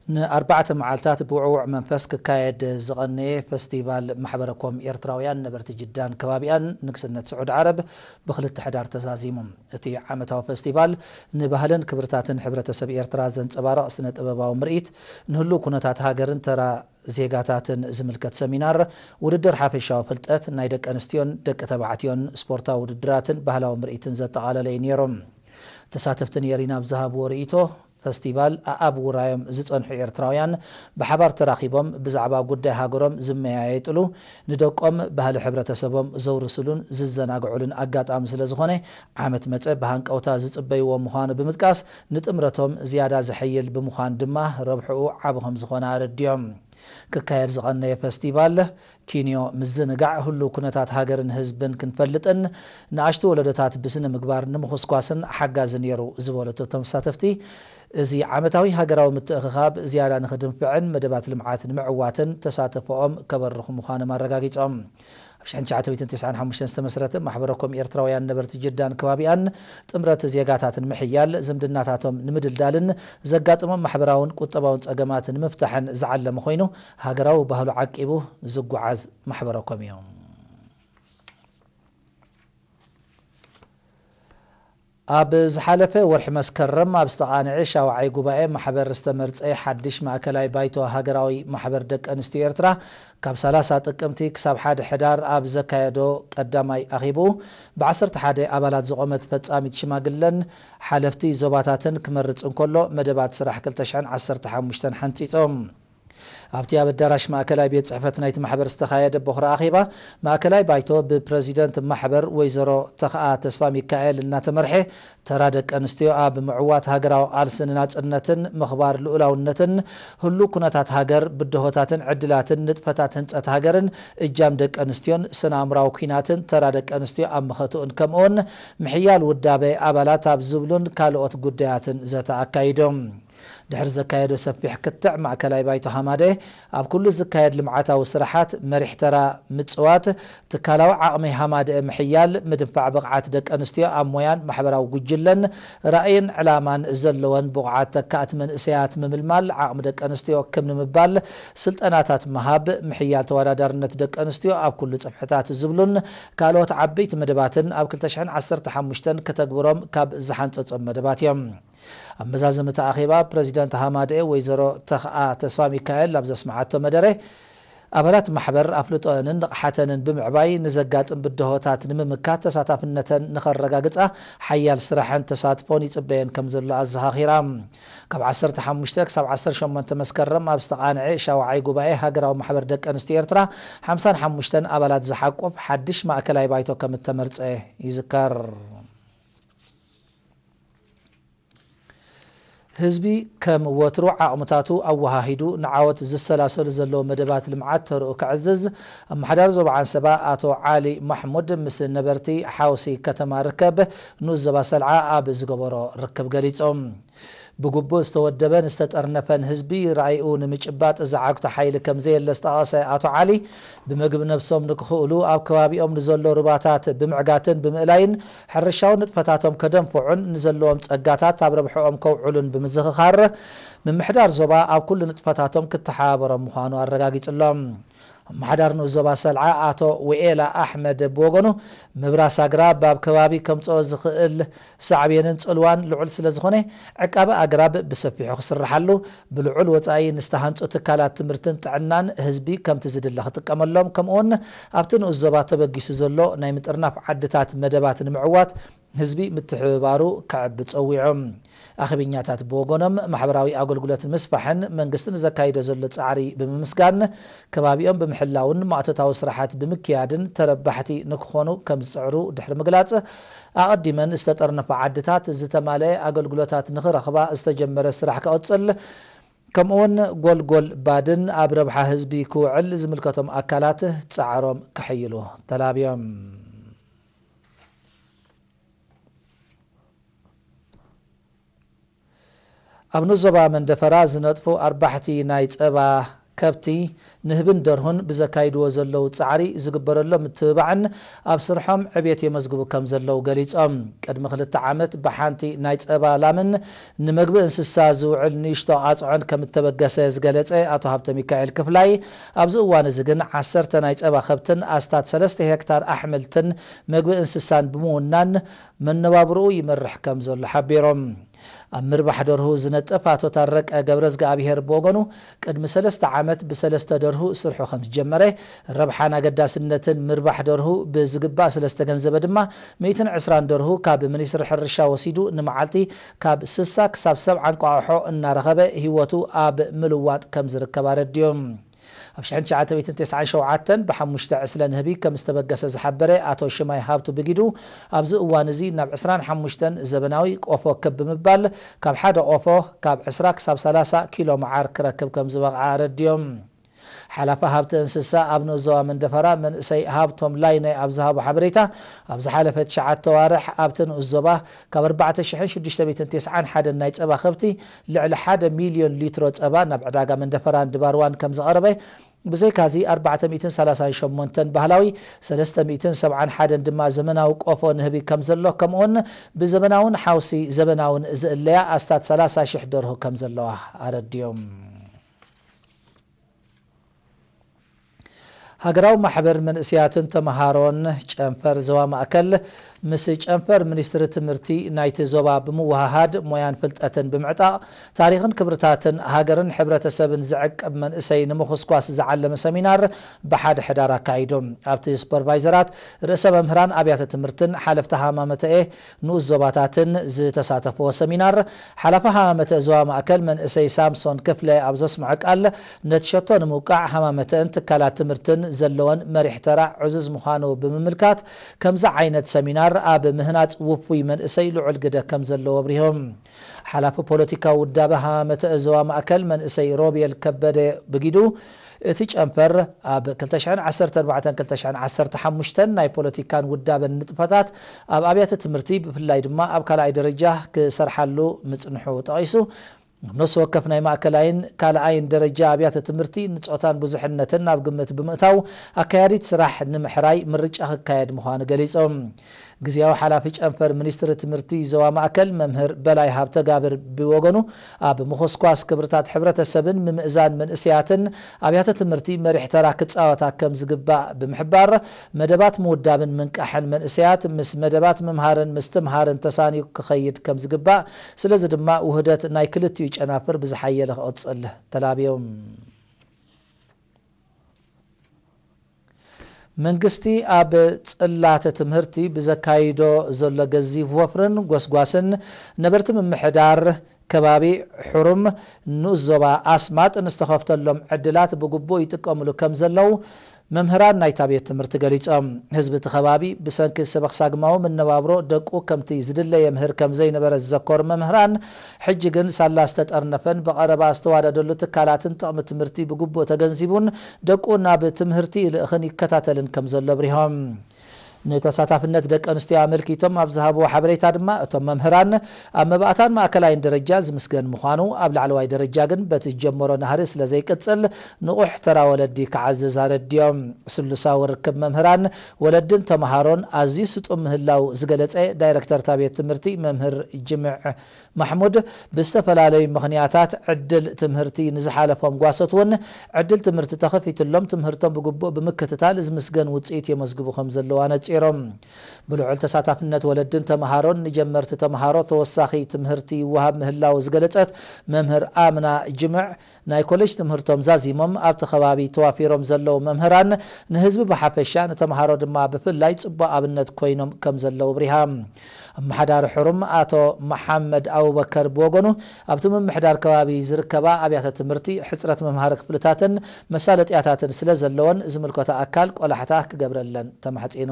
ንኣርባዕተ መዓልታት ብውዕዉዕ መንፈስ ክካየድ ዝቐነየ ፈስቲቫል ማሕበረ ኮም ኤርትራውያን ነበርቲ ጅዳን ከባቢኣን ንግስነት ስዑድ ዓረብ ብክልተ ሕዳር ተዛዚሙ። እቲ ዓመታዊ ፈስቲቫል ንባህልን ክብርታትን ሕብረተሰብ ኤርትራ ዘንጸባርቕ ስነ ጥበባዊ ምርኢት፣ ንህሉው ኩነታት ሃገርን ተራ ዜጋታትን ዝምልከት ሰሚናር፣ ውድድር ሓፈሻዊ ፍልጠት፣ ናይ ደቂ ኣንስትዮን ደቂ ተባዕትዮን ስፖርታዊ ውድድራትን ባህላዊ ምርኢትን ዘጠቓለለ እዩ ነይሩ። ተሳተፍቲ ንየሪና ብዝሃብዎ ርእይቶ፣ ፈስቲቫል ኣኣብ ውራዮም ዝጸንሑ ኤርትራውያን ብሓባር ተራኺቦም ብዛዕባ ጉዳይ ሃገሮም ዝመያየጥሉ፣ ንደቆም ባህሊ ሕብረተሰቦም ዘውርስሉን ዝዘናግዑሉን ኣጋጣሚ ስለ ዝኾነ፣ ዓመት መጸ ብሃንቀውታ ዝጽበይዎ ምዃኑ ብምጥቃስ፣ ንጥምረቶም ዝያዳ ዘሐይል ብምዃን ድማ ረብሕኡ ዓቢ ከም ዝኾነ ኣረዲኦም። ክካየድ ዝቐነየ ፈስቲቫል ኪንዮ፣ ምዝንጋዕ፣ ህሉው ኩነታት ሃገርን ህዝብን ክንፈልጥን ንኣሽቱ ወለዶታት ብስነ ምግባር ንምኹስኳስን ሓጋዚ ነይሩ ዝበሉ እቶም ተሳተፍቲ፣ እዚ ዓመታዊ ሃገራዊ ምትእኽኻብ ዝያዳ ንኽድንፍዕን መደባት ልምዓት ንምዕዋትን ተሳትፎኦም ከበርኹ ምዃኖም ኣረጋጊጾም። ኣብ ሽሕን ትሽዓተ ሚእትን ተስዓን ሓሙሽተን ዝተመስረተ ማሕበረ ኮም ኤርትራውያን ነበርቲ ጅዳን ከባቢኣን ጥምረት ዜጋታት ንምሕያል፣ ዝምድናታቶም ንምድልዳልን ዘጋጥሞም ማሕበራውን ቁጠባውን ጸገማት ንምፍታሕን ዝዓለመ ኮይኑ፣ ሃገራዊ ባህሉ ዓቂቡ ዝጓዓዝ ማሕበረ ኮም እዩ። ኣብ ዝሓለፈ ወርሒ መስከረም ኣብ ዝተቓንዐ ሻውዓይ ጉባኤ ማሕበር ዝተመርጸ ሓድሽ ማእከላይ ባይቶ ሃገራዊ ማሕበር ደቂ ኣንስትዮ ኤርትራ፣ ካብ ሰላሳ ጥቅምቲ ክሳብ ሓደ ሕዳር ኣብ ዘካየዶ ቀዳማይ ኣኼብኡ፣ ብ ዓሰርተ ሓደ ኣባላት ዝቖመት ፈጻሚት ሽማግለን ሓለፍቲ ዞባታትን ክመርጽ እንከሎ፣ መደባት ስራሕ ክልተ ሽሕን ዓሰርተ ሓሙሽተን ሓንጺጾም። ኣብቲ ኣብ ኣዳራሽ ማእከላይ ቤት ጽሕፈት ናይቲ ማሕበር ዝተኻየደ ቦኽሪ ኣኼባ፣ ማእከላይ ባይቶ ብፕረዚደንት ማሕበር ወይዘሮ ተኽኣ ተስፋ ሚካኤል እናተመርሐ፣ ተራ ደቂ ኣንስትዮ ኣብ ምዕዋት ሃገራዊ ቃልሲ ንናጽነትን ምኽባር ልኡላውነትን፣ ህሉው ኩነታት ሃገር፣ ብድሆታትን ዕድላትን ንጥፈታት ህንጸት ሃገርን፣ እጃም ደቂ ኣንስትዮን ስነ ኣእምራዊ ኲናትን ተራ ደቂ ኣንስትዮ ኣብ መኸትኡን፣ ከምኡውን ምሕያል ውዳበ ኣባላት ኣብ ዝብሉን ካልኦት ጉዳያትን ዘተ ኣካይዶም። ድሕሪ ዘካየዶ ሰፊሕ ክትዕ፣ ማእከላይ ባይቶ ሃማደኤ ኣብ ኩሉ ዝካየድ ልምዓታዊ ስራሓት መሪሕ ተራ ምጽዋት፣ ትካላዊ ዓቕሚ ሃማደኤ ምሕያል፣ ምድንፋዕ ብቕዓት ደቂ ኣንስትዮ ኣብ ሞያን ማሕበራዊ ጉጅለን፣ ራእይን ዕላማን ዘለወን ብቑዓት ተካእቲ መንእሰያት ምምልማል፣ ዓቕሚ ደቂ ኣንስትዮ ክብ ንምባል ስልጠናታት ምሃብ፣ ምሕያል ተወዳዳርነት ደቂ ኣንስትዮ ኣብ ኩሉ ጽፍሕታት ዝብሉን ካልኦት ዓበይቲ መደባትን ኣብ ክልተ ሽሕን ዓሰርተ ሓሙሽተን ከተግብሮም ካብ ዝሓንጸጾም መደባት እዮም። ኣብ መዛዘሚ እቲ ኣኼባ፣ ፕረዚደንት ሃማደኤ ወይዘሮ ተኽኣ ተስፋ ሚካኤል ኣብ ዘስምዓቶ መደረ፣ ኣባላት ማሕበር ኣፍልጦአንን ንቕሓተንን ብምዕባይ፣ ንዘጋጥም ብድሆታት ንምምካት ተሳታፍነተን ንኸረጋግጻ ሓያል ስራሕን ተሳትፎን ይጽበየን ከም ዘሎ ኣዘኻኺራ። ካብ ዓሰርተ ሓሙሽተ ክሳብ ዓሰርተ ሸሞንተ መስከረም ኣብ ዝተቓንዐ ሻውዓይ ጉባኤ ሃገራዊ ማሕበር ደቂ ኣንስትዮ ኤርትራ፣ ሓምሳን ሓሙሽተን ኣባላት ዝሓቁፍ ሓድሽ ማእከላይ ባይቶ ከም እተመርጸ ይዝከር። ህዝቢ ከም ወትሩ ዓቕምታቱ ኣወሃሂዱ ንዓወት ዝሰላሰሉ ዘለዉ መደባት ልምዓት ተርኡ ከዕዝዝ፣ ኣመሓዳሪ ዞባ ዓንሰባ ኣቶ ዓሊ ማሕሙድ ምስ ነበርቲ ሓውሲ ከተማ ርከብ ንኡስ ዞባ ሰልዓ ኣብ ዝገበሮ ርክብ ገሊጾም። ብግቡእ ዝተወደበን ዝተጠርነፈን ህዝቢ ራእይኡ ንምጭባጥ ዝዓግቶ ሓይሊ ከም ዘየለ ዝጠቐሰ ኣቶ ዓሊ፣ ብምግቢ ነብሶም ንክኽእሉ ኣብ ከባቢኦም ንዘሎ ሩባታት ብምዕጋትን ብምእላይን፣ ሕርሻዊ ንጥፈታቶም ከደንፍዑን ንዘለዎም ጸጋታት ኣብ ረብሕኦም ከውዕሉን ብምዝኽኻር፣ ምምሕዳር ዞባ ኣብ ኩሉ ንጥፈታቶም ክተሓባበሮም ምዃኑ ኣረጋጊጹሎም። ኣመሓዳሪ ንኡስ ዞባ ሰልዓ ኣቶ ውኤላ ኣሕመድ ብወገኑ፣ ምብራስ ኣግራብ ኣብ ከባቢ ከምጽኦ ዝኽእል ሳዕቤንን ጽልዋን ልዑል ስለ ዝኾነ፣ ዕቃበ ኣግራብ ብሰፊሑ ክስርሓሉ፣ ብልዑል ወጻኢ ንዝተሃንጹ ትካላት ትምህርትን ጥዕናን ህዝቢ ከምቲ ዝድለ ክጥቀመሎም፣ ከምኡውን ኣብቲ ንኡስ ዞባ ተበጊሱ ዘሎ ናይ ምጥርናፍ ዓድታት መደባት ንምዕዋት ህዝቢ ምትሕብባሩ ከዕቢ ጸዊዖም። ኣኼበኛታት ብወገኖም፣ ማሕበራዊ ኣገልግሎት ንምስፋሕን መንግስቲ ንዘካይዶ ዘሎ ጻዕሪ ብምምስጋን፣ ከባቢኦም ብምሕላውን ማእቶታዊ ስራሓት ብምክያድን ተረባሕቲ ንክኾኑ ከም ዝጽዕሩ ድሕሪ ምግላጽ፣ ኣቐዲመን ዝተጠርነፋ ዓድታት ዝተማልአ ኣገልግሎታት ንኽረኽባ ዝተጀመረ ስራሕ ክቕጽል፣ ከምኡውን ጎልጎል ባድን ኣብ ረብሓ ህዝቢ ክውዕል ዝምልከቶም ኣካላት ጻዕሮም ከሐይሉ ተላብዮም። ኣብ ንዞባ መንደፈራ ዝነጥፉ ኣርባሕቲ ናይ ጸባ ከብቲ፣ ንህብን ደርሁን ብዘካይድዎ ዘለዉ ጻዕሪ ዝግበረሎም ምትብባዕን ኣብ ስርሖም ዕብየት የመዝግቡ ከም ዘለዉ ገሊጾም። ቅድሚ ክልተ ዓመት ብሓንቲ ናይ ጸባ ላምን ንመግቢ እንስሳ ዝውዕል ንእሽቶ ኣጽዖን ከም እተበገሰ ዝገለጸ ኣቶ ሃብተ ሚካኤል ክፍላይ፣ ኣብዚ እዋን እዚ ግን ዓሰርተ ናይ ጸባ ከብትን ኣስታት ሰለስተ ሄክታር ኣሕምልትን መግቢ እንስሳን ብምውናን መነባብርኡ ይመርሕ ከም ዘሎ ሓቢሮም። ኣብ ምርባሕ ደርሁ ዝነጥፍ ኣቶ ታረቀ ገብረዝግኣብሄር ብወገኑ፣ ቅድሚ ሰለስተ ዓመት ብሰለስተ ደርሁ ስርሑ ከም ዝጀመረ፣ ረብሓን ኣገዳስነትን ምርባሕ ደርሁ ብዝግባእ ስለ ዝተገንዘበ ድማ፣ ሚእትን ዕስራን ደርሁ ካብ ሚኒስትሪ ሕርሻ ወሲዱ ንመዓልቲ ካብ ስሳ ክሳብ ሰብዓ እንቋቑሖ እናረኸበ ህይወቱ ኣብ ምልዋጥ ከም ዝርከብ ኣረድዮም። ኣብ ሽሕን ትሽዓተ ሚእትን ተስዓን ሸውዓተን ብሓሙሽተ ዕስለ ንህቢ ከም ዝተበገሰ ዝሓበረ ኣቶ ሽማይ ሃብቱ ብጊዱ፣ ኣብዚ እዋን እዚ ናብ ዕስራን ሓሙሽተን ዘበናዊ ቆፎ ክብ ብምባል፣ ካብ ሓደ ቆፎ ካብ ዕስራ ክሳብ ሰላሳ ኪሎ መዓር ክረክብ ከም ዝበቕዓ ኣረድዮም። ሓላፊ ሃብቲ እንስሳ ኣብ ንኡስ ዞባ መንደፈራ መንእሰይ ሃብቶም ላይነይ ኣብ ዝሃቦ ሓበሬታ፣ ኣብ ዝሓለፈ ትሽዓተ ኣዋርሕ ኣብቲ ንኡስ ዞባ ካብ ኣርባዕተ ሽሕን ሽዱሽተ ሚእትን ተስዓን ሓደን ናይ ጸባ ከብቲ ልዕሊ ሓደ ሚልዮን ሊትሮ ጸባ ናብ ዕዳጋ መንደፈራን ድባርዋን ከም ዝቐረበ፣ ብዘይካዚ ኣርባዕተ ሚእትን ሰላሳን ሸሞንተን ባህላዊ፣ ሰለስተ ሚእትን ሰብዓን ሓደን ድማ ዘመናዊ ቆፎ ንህቢ ከም ዘሎ፣ ከምኡውን ብዘመናውን ሓውሲ ዘበናውን ዝእለያ ኣስታት ሰላሳ ሽሕ ደርሁ ከም ዘለዋ ኣረድዮም። ሃገራዊ ማሕበር መንእሰያትን ተመሃሮን ጨንፈር ዞባ ማእከል ምስ ጨንፈር ሚኒስትሪ ትምህርቲ ናይቲ ዞባ ብምውህሃድ ሞያን ፍልጠትን ብምዕጣቕ ታሪኽን ክብርታትን ሃገርን ሕብረተሰብን ዝዕቅብ መንእሰይ ንምኹስኳስ ዝዓለመ ሰሚናር ብሓደ ሕዳር ኣካይዱ። ኣብቲ ሱፐርቫይዘራት ርእሰ መምህራን ኣብያተ ትምህርትን ሓለፍቲ ሃማመተኤ ንኡስ ዞባታትን ዝተሳተፍዎ ሰሚናር፣ ሓላፊ ሃማመተ ዞባ ማእከል መንእሰይ ሳምሶን ክፍለ ኣብ ዘስምዖ ቃል፣ ነቲ ሸቶ ንምውቃዕ ሃማመተን ትካላት ትምህርትን ዘለወን መሪሕ ተራ ዕዙዝ ምዃኑ ብምምልካት፣ ከምዚ ዓይነት ሰሚናር ኣብ ምህናጽ ውፉይ መንእሰይ ልዑል ግደ ከም ዘለዎ ኣብሪሆም። ሓላፊ ፖለቲካዊ ውዳበ ሃማመተ ዞባ ማእከል መንእሰይ ሮቤል ከበደ ብጊዱ፣ እቲ ጨንፈር ኣብ ክልተ ሽሕን ዓሰርተ ኣርባዕተን ክልተ ሽሕን ዓሰርተ ሓሙሽተን ናይ ፖለቲካን ውዳበን ንጥፈታት ኣብ ኣብያተ ትምህርቲ፣ ብፍላይ ድማ ኣብ ካልኣይ ደረጃ ክሰርሓሉ ምጽንሑ ጠቒሱ፣ ኣብ ነፍሲ ወከፍ ናይ ማእከላይን ካልኣይን ደረጃ ኣብያተ ትምህርቲ ንጾታን ብዙሕነትን ናብ ግምት ብምእታው ኣካያዲት ስራሕ ንምሕራይ ምርጫ ክካየድ ምዃኑ ገሊጾም። ግዝያዊ ሓላፊ ጨንፈር ሚኒስትሪ ትምህርቲ ዞባ ማእከል መምህር በላይ ሃብተጋብር ብወገኑ፣ ኣብ ምኹስኳስ ክብርታት ሕብረተሰብን ምምእዛን መንእሰያትን ኣብያተ ትምህርቲ መሪሕ ተራ ክጻወታ ከም ዝግባእ ብምሕባር፣ መደባት ምውዳብን ምንቃሕን መንእሰያት ምስ መደባት ምምሃርን ምስትምሃርን ተሳንዩ ክኸይድ ከም ዝግባእ፣ ስለዚ ድማ ውህደት ናይ ክልቲኡ ጨናፍር ብዝሓየለ ክቕጽል ተላብዮም። መንግስቲ ኣብ ጽላተ ትምህርቲ ብዘካይዶ ዘሎ ገዚፍ ወፍርን ጎስጓስን፣ ነበርቲ ምምሕዳር ከባቢ ሕሩም ንኡስ ዞባ ኣስማጥ ንዝተኸፍተሎም ዕድላት ብግቡእ ይጥቀምሉ ከም ዘለዉ መምህራን ናይታ ቤት ትምህርቲ ገሊጾም። ህዝቢ እቲ ከባቢ ብሰንኪ ሰበኽሳግማዊ መነባብሮ ደቁ ከምቲ ዝድለ የምህር ከም ዘይነበረ ዝዘከሩ መምህራን፣ ሕጂ ግን ሳላ ዝተጠርነፈን ብቐረባ ዝተዋደደሉ ትካላትን ጥቕሚ ትምህርቲ ብግቡእ ተገንዚቡን ደቁ ናብ ትምህርቲ ይልእኽን ይከታተልን ከም ዘሎ ኣብሪሆም። ንተሳታፍነት ደቂ ኣንስትዮ ኣመልኪቶም ኣብ ዝሃብዎ ሓበሬታ ድማ፣ እቶም መምህራን ኣብ መባእታን ማእከላይን ደረጃ ዝምስገን ምዃኑ፣ ኣብ ላዕለዋይ ደረጃ ግን በቲ ዝጀመሮ ናህሪ ስለ ዘይቅጽል ንቑሕ ተራ ወለዲ ክዓዝዝ ኣረድዮም። ስሉሳዊ ርክብ መምህራን፣ ወለድን ተመሃሮን ኣዝዩ ስጡም ምህላው ዝገለጸ ዳይረክተር እታ ቤት ትምህርቲ መምህር ጅምዕ ማሕሙድ፣ ብዝተፈላለዩ ምኽንያታት ዕድል ትምህርቲ ንዝሓለፎም ጓሶት እውን ዕድል ትምህርቲ ተኸፊትሎም ትምህርቶም ብግቡእ ብምክትታል ዝምስገን ውፅኢት የመዝግቡ ከም ዘለዉ ኣነፂሮም። ብልዑል ተሳታፍነት ወለድን ተምሃሮን ንጀመርቲ ተምሃሮ ተወሳኺ ትምህርቲ ይወሃብ ምህላዉ ዝገለፀት መምህር ኣምና ጅምዕ፣ ናይ ኮሌጅ ትምህርቶም ዛዚሞም ኣብቲ ከባቢ ተዋፊሮም ዘለዉ መምህራን ንህዝቢ ብሓፈሻ ንተምሃሮ ድማ ብፍላይ ፅቡቕ ኣብነት ኮይኖም ከም ዘለዉ ኣብሪሃ። ኣመሓዳሪ ሕሩም ኣቶ መሓመድ ኣቡበከር ብወገኑ፣ ኣብቲ ምምሕዳር ከባቢ ዝርከባ ኣብያተ ትምህርቲ ሕፅረት መምሃሪ ክፍልታትን መሳለጥያታትን ስለ ዘለወን ዝምልከቶ ኣካል ቆላሕታ ክገብረለን ተማሕፂኑ።